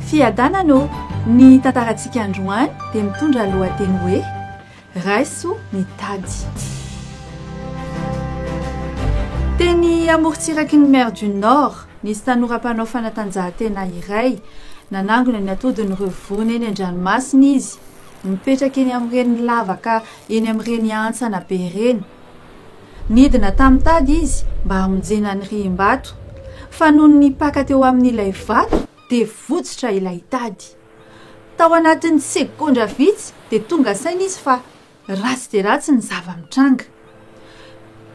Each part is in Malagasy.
Fiadanana ô! Ny tantarantsika androany dia mitondra lohateny hoe Raiso ny tady. Teny amorontsiraky ny Mer du Nord, nisy tanora mpanao fanatanjahantena iray. Nanangona ny atodin'ireo vorona eny an-dranomasina izy. Mipetraka eny amin'ireny lavaka eny amin'ireny hantsana be ireny. Nidina tamin'ny tady izy mba hamonjena ny rihim-bato. Fa nony nipaka teo amin'ilay vato dia votsotra ilay tady. Tao anatin'ny segondra vitsy dia tonga saina izy fa ratsy dia ratsy ny zava-mitranga.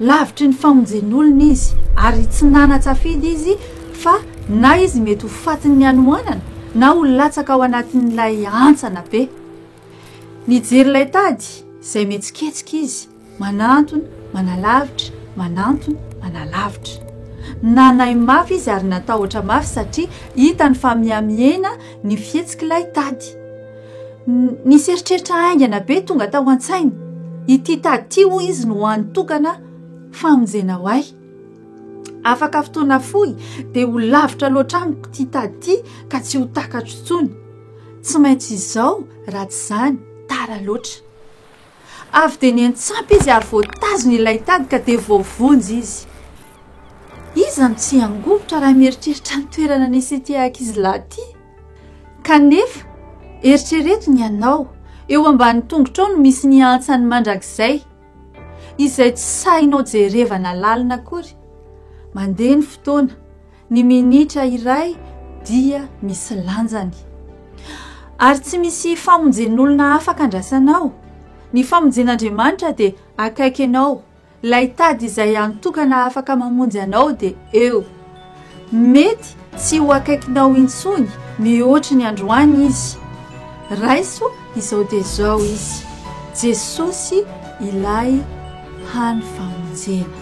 Lavitry ny famonjen'olona izy ary tsy nanan-tsafidy izy fa na izy mety ho fatin'ny hanoanana na ho latsaka ao anatin'ilay hantsana be. Nijery ilay tady izay mihetsiketsika izy. Manantona, manalavitra, manantona, manalavitra. Nanahy mafy izy ary natahotra mafy satria hitany fa mihamihena ny fihetsik'ilay tady. Nisy eritreritra haingana be tonga tao an-tsainy. Ity tady ity hoy izy no hany tokana famonjena ho ahy. Afaka fotoana fohy dia ho lavitra loatra amiko ity tady ity ka tsy ho takatro intsony. Tsy maintsy izao raha tsy izany tara loatra. Avy dia niantsampy izy ary voatazony ilay tady ka dia voavonjy izy. Iza no tsy hangovitra raha mieritreritra ny toerana nisy ity ankizilahy ity? Kanefa, eritrereto ny anao, eo ambany tongotrao no misy ny hantsany mandrakizay, izay tsy sahinao jerevana lalina akory. Mandeha ny fotoana, Ny minitra iray dia misy lanjany. Ary tsy misy famonjen'olona afaka andrasanao. Ny famonjen'Andriamanitra dia akaiky anao. Ilay tady izay antokana afaka mamonjy anao dia eo. Mety tsy ho akaikinao intsony mihoatry ny androany izy. Raiso izao dia izao izy. Jesosy ilay hany famonjena.